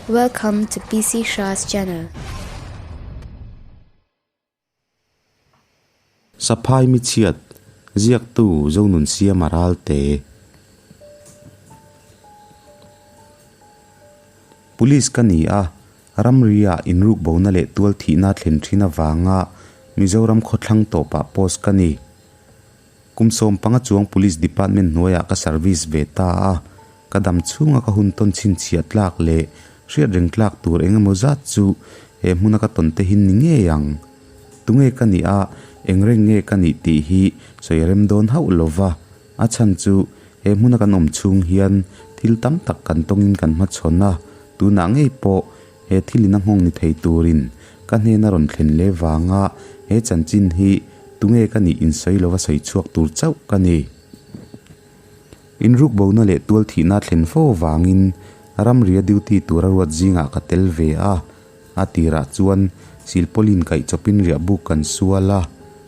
Welcome to PC Shah's channel. Saphai mi chhiat, ziaktu Zonunsiama Ralte. Police ka ni a, ramri-ah inrukbona leh tual thihna thlen thin avanga Mizoram khawthlang tawpah post ka ni. Kum 15 chuang Police Department hnuaiah ka service ve ta a, ka dam chhunga ka hun tawn chhinchhiah tlak leh hriat reng tlak tur eng emaw zat chu he hmuna ka tawn te hin ni ngei ang. Tunge ka nih a, eng reng nge ka nih tih hi sawi rem dawn hauh lo va, a chhan chu he hmuna kan awm chhung hian thil tam tak kan tawngin kan hmachhawn a, tunah ngei pawh he thil in a nghawng ni thei turin ka hnena rawn thlen leh vanga he chanchin hi tunge ka nih insawi lova sawi chhuak tur chauh ka ni. Inrukbona leh tual thihna thlen fo vangin ramria duty tura ruat zingah ka tel ve a, a tirah chuan silpawlin kaih chawpin riahbuk kan sual a,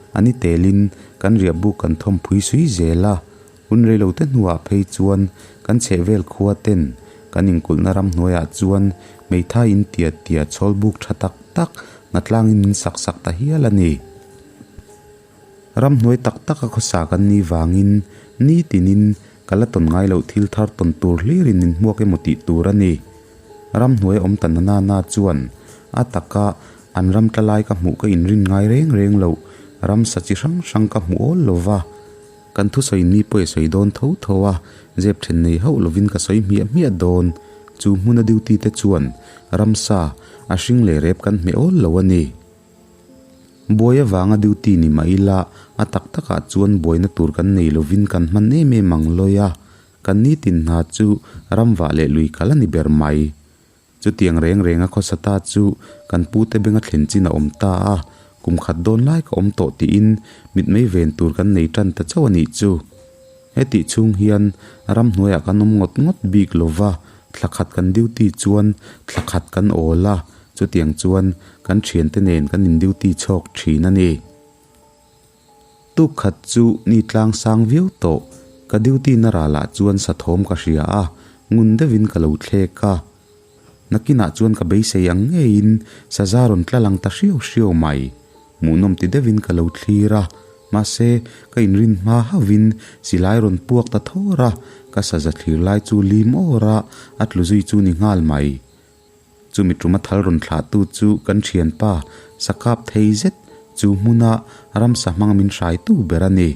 a ni telin kan riahbuk kan thawmphui sui zel a, Hun reilote hnuah phei chuan kan chhehvel khua ten kan inkulhna ramhnuaiah chuan hmeithai in tia tia chhawl buk tha tak tak hnatlangin min sak sak ta hial a ni. Ramhnuai tak taka khawsa kan nih vangin nitinin ka la tawn ngai loh thil thar tawn tur hlirin min hmuak emaw tih tur a ni. Ramhnuai awm ta na na chuan a taka an ram tla lai ka hmuh ka inrin ngai reng reng loh ramsa chi hrang hrang ka hmu awl lo va. Kan thusawi ni pawh i sawi dawn tho tho a, zep then nei hauh lovin ka sawi hmiah hmiah dawn. Chu hmuna duty te chuan ramsa a hring leh rep kan hmeh awl lo a ni. Buai avanga duty ni mah ila a tak takah chuan buaina tur kan nei lovin kan hman em em ang lawi a, kan nitin hna chu ramvah leh lui kal a ni ber mai. Chutiang reng renga khawsa ta chu kan pute benga thlen chin a awm ta a, kum khat dawn lai ka awm tawh tiin mitmei ven tur kan nei tan ta chauh a nih chu. Hetih chhung hian ramhnuaiah kan awm ngawt ngawt bik lo va, thla khat kan duty chuan thla khat kan awl a, chutiang chuan kan thiante nen kan in duty chhawk thin a ni. Tuk khat chu ni tlang sang viau tawh, ka duty na ralah chuan sathawm ka hria a, ngun deuhin ka lo thlek a. Nakinah chuan ka beisei ang ngeiin saza rawn tla lang ta hriau hriau mai. Hmuhnawm ti deuhin ka lo thlir a, mahse ka inrin hma hauhin silai rawn puak ta thawr a, ka saza thlir lai chu lim awr a, a tlu zui chu ni nghal mai. Chumi tuma thal rawn thlahtu chu kan thianpa sakap thei zet chu hmuna ramsa hmang min hraitu ber a ni.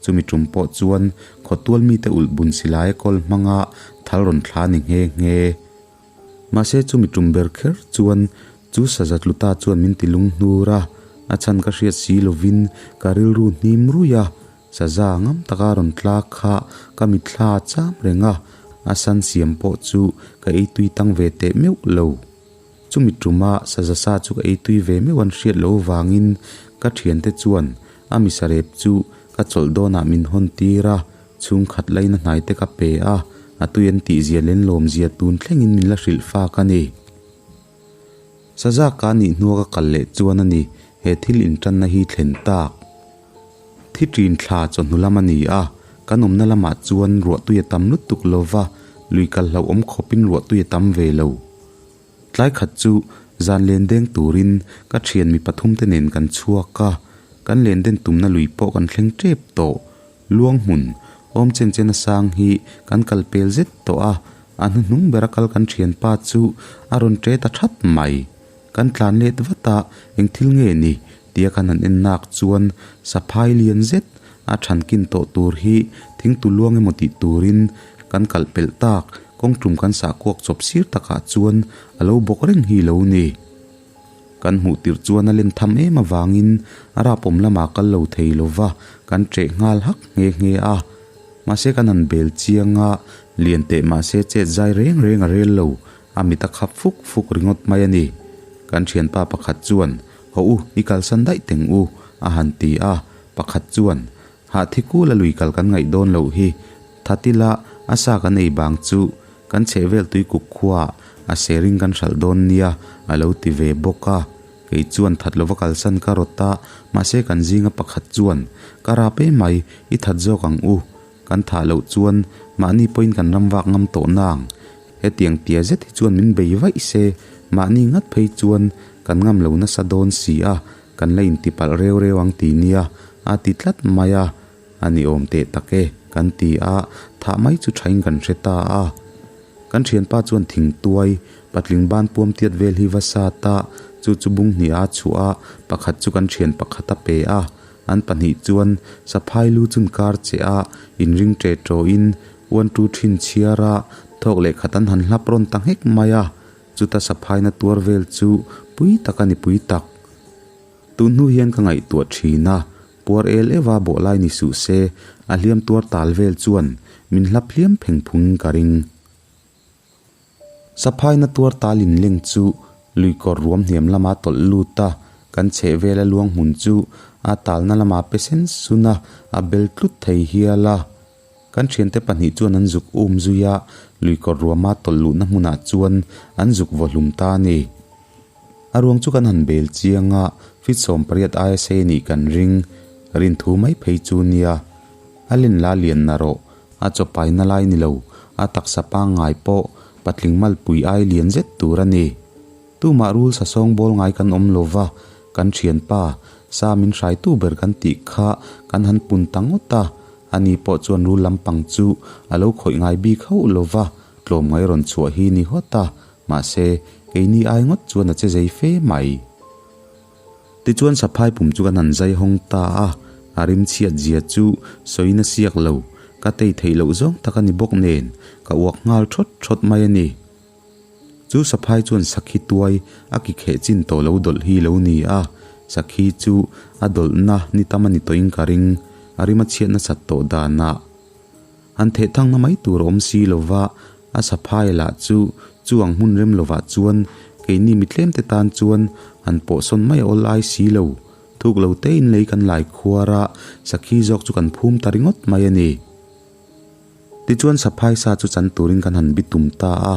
Chumi tum pawh chuan khawtual mite ulh bun silaia kawl hmanga thal rawn thla ni nghe nghe. Mahse chumi tum ber kher chuan chu saza tluta chuan min ti lung hnur a, a chhan ka hriat si lovin ka rilru hnim ruih a, Saza ngam taka rawn tlak kha ka mitthla a cham reng a, a san siam pawh chu ka ei tui tang ve teh meuh lo. Chumi tuma saza sa chu ka ei tui ve meuh an hriat loh vangin ka thiante chuan a misarep chu ka chawlh dawnah min hawn tir a, chhungkhat laina hnai te ka pe a, a tui an tihzia len lawmzia tun thlengin min la hrilh fak a ni. Saza ka nih hnua ka kal leh chuan a ni he thil intanna hi thlen tak. Thi ṭin thla chawhnu lam a ni a, kan awmna lamah chuan ruahtui a tam lutuk lo va, lui kal hlauhawm khawpin ruahtui a tam ve lo. Tlai khat chu zan len deng turin ka ṭhian mi pathum te nen kan chhuak a, kan len den tumna lui pawh kan thleng ṭep tawh. Luang hmun awm chen chen a sang hi kan kal pel zet tawh a, a hnuhnung bera kal kan ṭhianpa chu a rawn ṭe ta ṭhat mai. Kan tlan let vat a, eng thil nge ni? tia kan han en nak chuan saphai lian zet a than kin tawh tur hi thing tu luang emaw tih turin kan kalh pelh tak, kawng tum kan sah kuak chawp sir takah chuan a lo bawk reng hi lo ni. Kan hmuh tirh chuan a len tham em avangin a rapawm lamah kal lo thei lo va, kan ṭeh nghal hak nghe nghe a. Mahse kan han bel chiang a, lian teh mahse chet zai reng reng a rel lo, A mit a khap fuk fuk ringawt mai a ni. Kan thianpa pakhat chuan, Haw u, i kalsan daih teng u, a han ti a. Pakhat chuan, Hah thi kul a lui kal kan ngaih dawn loh hi. Thatila a sa kan ei bang chu kan chhehvel tuikuk khuaah a sering kan hralh dawn nia, a lo ti ve bawk a. Kei chuan that lova kalsan ka rawt a, mahse kan zinga pakhat chuan, Ka rap emai, i that zawk ang u. Kan thah loh chuan mahni pawhin kan ram vak ngam tawh nang. Hetiang tia zet hi chuan min bei vaih se, mahni ngat phei chuan kan ngam lo nasa dawn si a, kan la intipalh reu reu ang ti nia, a ti tlat mai a. A ni awm teh tak e, kan ti a, thah mai chu thain kan hre ta a. Kan thianpa chuan thingtuai, patling ban puam tiat vel hi va sat a, chu chu bung hnih a chhuah a, pakhat chu kan thian pakhat a pe a. An pahnih chuan saphai lu chun kar che a, inring ṭe ṭawhin uantu ṭhin chhiar a, thawk leh khat an han hlap rawn ta nghek mai a, chuta saphai na tuar vel chu pui tak a ni pui tak. Tun hnu hian ka ngaihtuah ṭhin a, puar el eva bawh lai ni suh se, a hliam tuar tal vel chuan min hlap hliam pheng phungin ka ring. Saphai na tuar tal inleng chu luikawr ruam hniam lama tawlh lut a, kan chheh vela luang hmun chu a talna lama pe sen sun a, a bel tlut thei hial a. Kan thiante pahnih chuan an zuk um zui a, luikawr ruama tawlh luhna hmunah chuan an zuk vaw hlum ta a ni. A ruang chu kan han bel chiang a, feet 18 aia sei a nih kan ring. Rin thu mai phei chu nia. A len la lian na rawh, a chaw paina lai ni lo, a taksa pangngai pawh patling malpui ai lian zet tur a ni. Tumah rul sa sawng bawl ngai kan awm lo va, kan thianpa, sa min hraitu ber kan tih kha kan han pun ta ngawt a, ani pawh chuan rul lampang chu a lo khawih ngai bik hauh lo va, tlawm ngai rawn chhuah hi ni hawt a, mahse, keini ai ngawt chuan a che zei fe mai. Tichuan saphai pum chu kan han zai hawng ta a, a rim chhiat zia chu sawiin a siak lo, ka tei theih loh zawng tak a ni bawk nen, ka uak nghal thawt thawt mai a ni. Chu saphai chuan sakhi tuai a ki kheh chin tawh lo dawlh hi lo ni a, sakhi chu a dawlhna ni tam a ni tawhin ka ring, a rim a chhiat nasat tawh danah. Han theh thangna mai tur a awm si lova, a saphai lah chu chu ang hmun rem lovah chuan keini mi tlemte tan chuan han pawhsawn mai a awl ai si lo. Thuk lo tein lei kan lai khuar a, sakhi zawk chu kan phum ta ringawt mai a ni. Tichuan saphai sa chu chan turin kan han bitum ta a,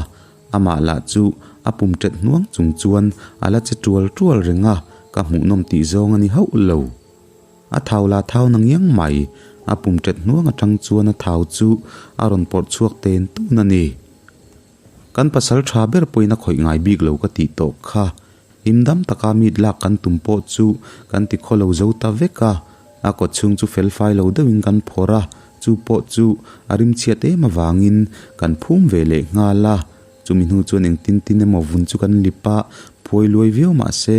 amah lah chu a pum ṭet hnuang chung chuan a la che ṭual ṭual reng a, ka hmuhnawm tih zawng a ni hauh lo. A thau la thau na ngiang mai, a pum ṭet hnuang aṭang chuan a thau chu a rawn pawrh chhuak ten tun a ni. Kan pasal ṭha ber pawhin a khawih ngai bik lo ka tih tawh kha. Himdam taka meat lak kan tum pawh chu kan ti khaw lo zo ta vek a, a kawt chhung chu felfai lo deuhin kan phawrh a, chu pawh chu a rimchhiat em avangin kan phum ve leh nghal a. Chumi hnu chuan engtin tin emaw vun chu kan lip a, phuai luai viau mah se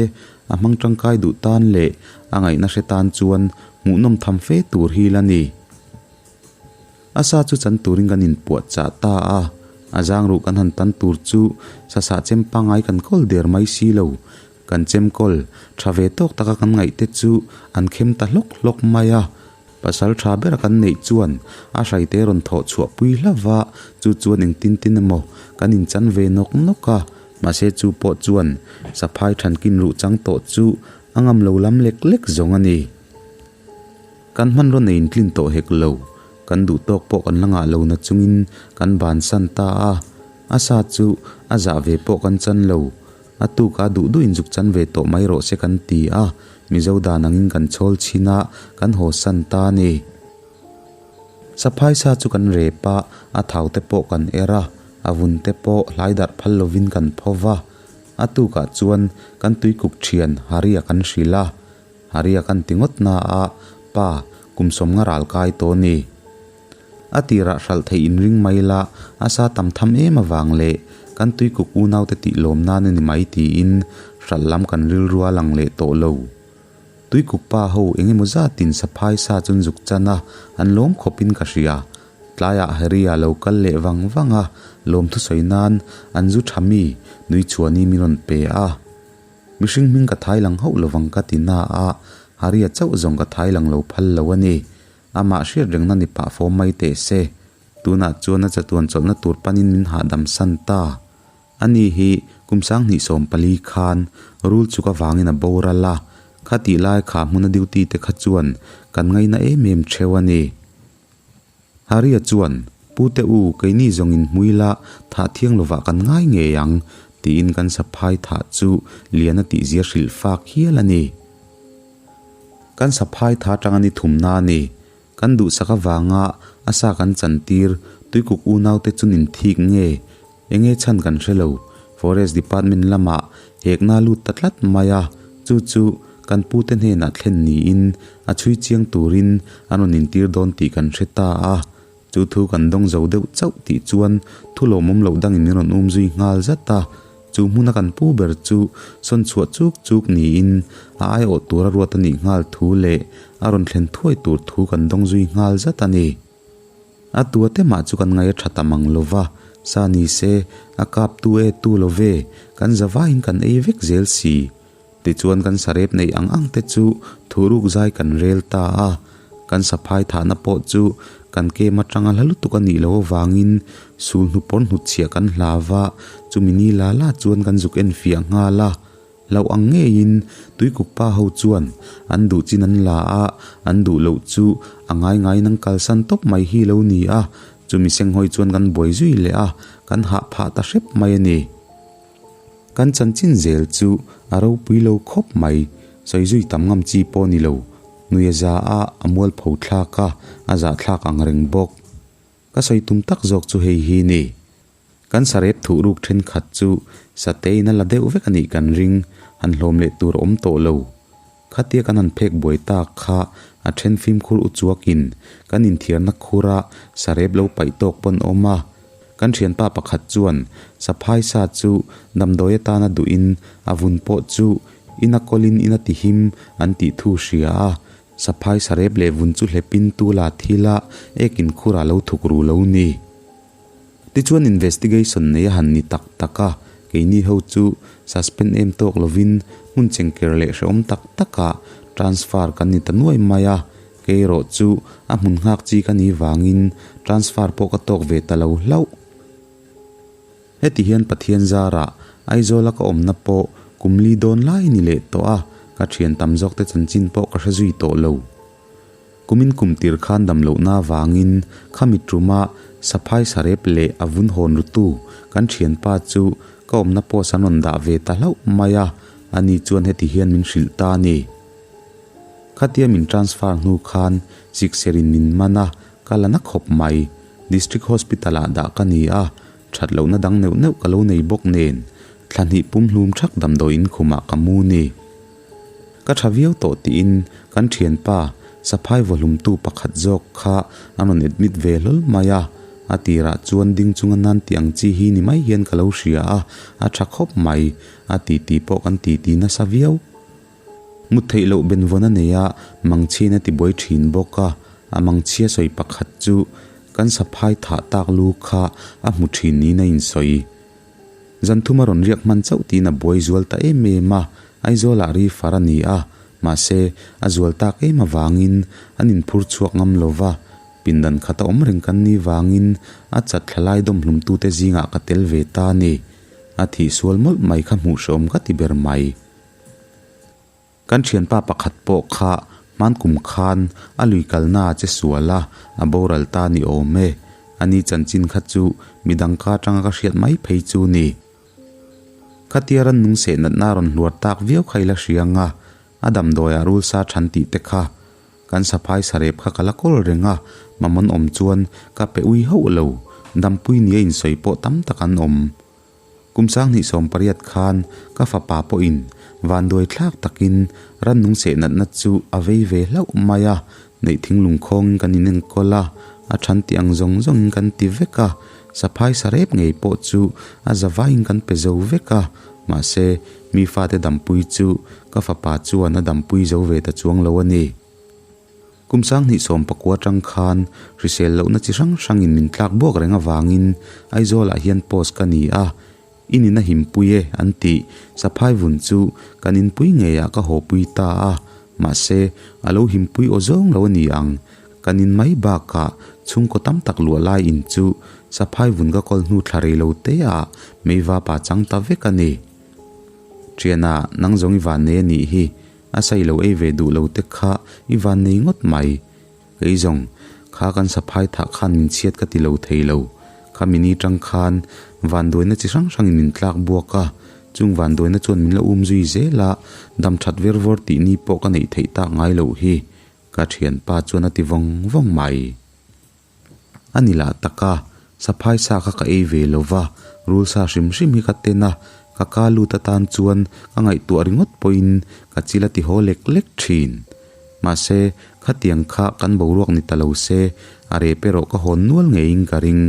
a hmang tangkai duh tan leh a ngaihna hre tan chuan hmuhnawm tham fe tur hi la ni. A sa chu chan turin kan inpuah chah ta a, a zang ruh kan han tan tur chu sasah chem pangngai kan kawl der mai si lo. Kan chem kawl tha ve tawk taka kan ngaih te chu an khem ta hlawk hlawk mai a. Pasal tha bera kan neih chuan a hraite rawn thawh chhuah pui hlauh va, chu chuan engtin tin emaw kan inchan ve nawk nawk a, mahse chu pawh chuan saphai thankin ruh chang tawh chu a ngam lo lam lek lek zawng a ni. Kan hmanraw nei intlin tawh hek lo, kan duh tawk pawh kan la ngah lo na chungin kan bansan ta a, a sa chu a zah ve pawh kan chan lo, A tuk a duh duh in zuk chan ve tawh mai rawh se kan ti a, Mizo dan angin kan chhawl chhin a, kan haw san ta a ni. Saphai sa chu kan rep a, a thau te pawh kan er a, a vun te pawh hlai darh phal lovin kan pho va. A tukah chuan kan tuikuk thian Haria kan hrilh a, Haria kan ti ngawt na a, pa, kum sawmnga ral kai tawh a ni. A tirah hralh theih inring mai la, a sa tam tham em avang leh kan tuikuk unaute tih lawm nan a ni mai tiin hralh lam kan rilru a lang leh tawh lo. Tuikuk pa ho eng emaw zatin saphai sa chun zuk chan a, an lawm khawpin ka hria. Tlaiah Harry-a lo kal leh vang vang a, lawm thusawi nan an zu tha mi nui chhuani min rawn pe a. Mihring hming ka thai lang hauh lovang ka ti na a, Harry-a chauh zawng ka thai lang lo phal lo a ni. Amah hriat rengna ni pah fawm mai teh se. Tunah chuan a chatuan chawlhna tur panin min hahdam san ta. Ani hi kum 2014 khan rul chuk avangin a boral a, khatih lai kha hmuna duty te kha chuan kan ngaina em em theuh a ni. Haria chuan, Pute u, keini zawng in hmui la, thah thiang lovah kan ngai ngei ang, tiin kan saphai thah chu lian a tihzia hrilh fak hial a ni. Kan saphai tha tang a ni thumna a ni. Kan duhsak avanga a sa kan chantir Tuikuk unaute chun inthik nge? Enge chhan kan hre lo, Forest Department lamah hekna a lut ta tlat mai a, chu chu kan pute hnenah thlen niin a chhui chiang turin an rawn intir dawn tih kan hre ta a. Chu thu kan dawng zo deuh chauh tih chuan thu lawmawm loh dangin min rawn um zui nghal zat a, chu hmuna kan pu ber chu sawn chhuah chuk chuk niin a aiawh tura ruat a nih nghal thu leh a rawn thlen thuai tur thu kan dawng zui nghal zat a ni. A tua te mah chu kan ngaih a tha ta mang lo va, sa ni se a kap tu e tu lo ve, kan za vaiin kan ei vek zel si. Tichuan kan sarep neih ang ang te chu thuruk zai kan rel ta a, kan saphai thahna pawh chu kan kem atanga hla lutuk a nih loh avangin sul hnupawn hnutchhiah kan hla va, chumi ni la la chuan kan zuk enfiah nghal a. Hlauh ang ngeiin tuikuk pa ho chuan an duh chin an la a, an duh loh chu a ngai ngaiin an kalsan tawp mai hi lo ni a, chumi senghawi chuan kan buai zui leh a, kan hah phah ta hrep mai a ni. Kan chanchin zel chu a ropui lo khawp mai, sawi zui tam ngam chi pawh ni lo, nuia za a a mualpho thlak a, a zahthlak ang reng bawk. Ka sawi tum tak zawk chu hei hi ni. Kan sarep thuh ruk thenkhat chu sateiin a la deuh vek a nih kan ring, han hlawm leh tur a awm tawh lo. Khatia kan han phek buai tak kha a then fimkhur u chuakin kan inthiarna khura sarep lo paih tawk pawn awm a. Kan thianpa pakhat chuan saphai sa chu damdawi atana duhin a vun pawh chu ina kawlin ina tihim an tih thu hria a. Saphai sarep leh vun chu hlepin tula thila ekin khurah lo thuk ru lo ni. Tichuan investigation nei a han ni tak tak a, keini ho chu suspend em tawk lovin hmun chengker leh hrehawm tak takah transfer kan ni ta nuai mai a, kei erawh chu a hmun nghak chi ka nih vangin transfer pawh ka tawk ve ta lo hlauh. Heti hian Pathian zarah Aizawla ka awmna pawh kum li dawn lai ni leh tawh a, ka thian tam zawk te chanchin pawh ka hre zui tawh lo. Kumin kum tir khan dam lohna avangin khami tuma saphai sarep leh a vun hawn rutu kan thianpa chu ka awmna post an rawn dah ve ta hlauh mai a, ani chuan heti hian min hrilh ta a ni. Khatia min transfer hnu khan sikserin min man a, ka la na khawp mai. District Hospital ah dah ka ni a, that lohna dang neuh neuh ka lo nei bawk nen thla hnih pumhlum thak damdawiin khumah ka mu ni. Ka tha viau tawh tiin kan thianpa saphai vawhlumtu pakhat zawk kha a rawn admit ve hlawl mai a, a tirah chuan ding chunga nan tih ang chi hi ni mai hian ka lo hria a, a tha khawp mai, a titi pawh kan titi nasa viau. Mut theih loh benvawn a nei a, mangchhiain a tibuai thin bawk a, a mangchhia sawi pakhat chu kan saphai thah tak lu kha a hmu thin niin a insawi. Zan thum a rawn riak hman chauh tiin a buai zual ta em em a, Aizawlah ri far a ni a, mahse, a zual tak em avangin an inphur chhuak ngam lo va, pindan khat a awm reng kan ni vangin a chat thla lai dawmhlumtute zingah ka tel ve ta a ni. A thih sual mawlh mai kha hmuh hrehawm ka ti ber mai. Kan thianpa pakhat pawh kha hman kum khan a lui kalna a che sual a, a boral ta ni awm e. Ani chanchin kha chu midang ka atanga ka hriat mai phei chu ni. Khatia ran nung seh natna a rawn hluar tak viau kha ila hria anga, a damdawiah rul sa than tih te kha kan saphai sarep kha ka la kawl reng a, mamaw'n awm chuan ka pe ui hauh lo, dampui nia insawi pawh tam tak an awm. Kum 2018 khan ka fapa pawhin vanduai thlak takin rannung seh natna chu a vei ve hlauh mai a, neih thinglung khawngin kan inenkawl a, a than tih ang zawng zawngin kan ti vek a, saphai sarep ngei pawh chu a zavaiin kan pe zo vek a, mahse mi fate dampui chu ka fapa chuan a dampui zo ve ta chuang lo a ni. Kum 2019 atang khan hrisel lohna chi hrang hrangin min tlak buak reng avangin Aizawlah hian post ka ni a, i nina himpui e an tih saphai vun chu kan inpui ngeiah ka hawpui ta a, mahse a lo himpui aw zawng lo a ni ang, kan in mai bakah chhungkaw tam tak luah lai in chu saphai vun ka kawl hnu thla rei lo te ah meivapa chang ta vek a ni. Thiana nang zawng i van nei a nih hi. A sai lo ei ve duh lo te kha i van nei ngawt mai. Kei zawng, kha kan saphai thah khan min chhiat ka ti lo thei lo. Kha mini tang khan vanduaina chi hrang hrangin min tlak buak a, chung vanduaina chuan min la um zui zel a, dam that ver vawr tih ni pawh ka neih theih tak ngai loh hi, ka thianpa chuan a ti vawng vawng mai. A ni lah tak a, Saphai sa kha ka ei ve lo va, rul sa hrim hrim hi ka ten a, ka ka lut atan chuan ka ngaihtuah ringawt pawhin ka chil a ti haw lek lek thin. Mahse, khatiang kha kan boruak ni ta lo se, a rep erawh ka hawn nual ngeiin ka ring.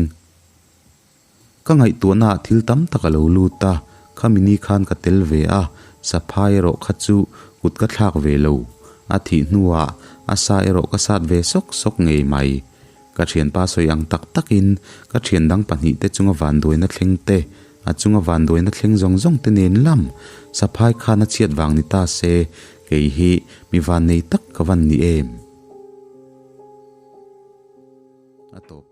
Ka ngaihtuahnaah thil tam tak a lo lut a, khami ni khan ka tel ve a, saphai erawh kha chu kut ka thlak ve lo. A thih hnuah a sa erawh ka sat ve sawk sawk ngei mai. Ka thianpa sawi ang tak takin ka thian dang pahnihte chunga vanduaina thleng te, a chunga vanduaina thleng zawng zawng te nen lam saphai khan a chhiat vang ni ta se, kei hi mi vannei tak ka van ni em? A tawp.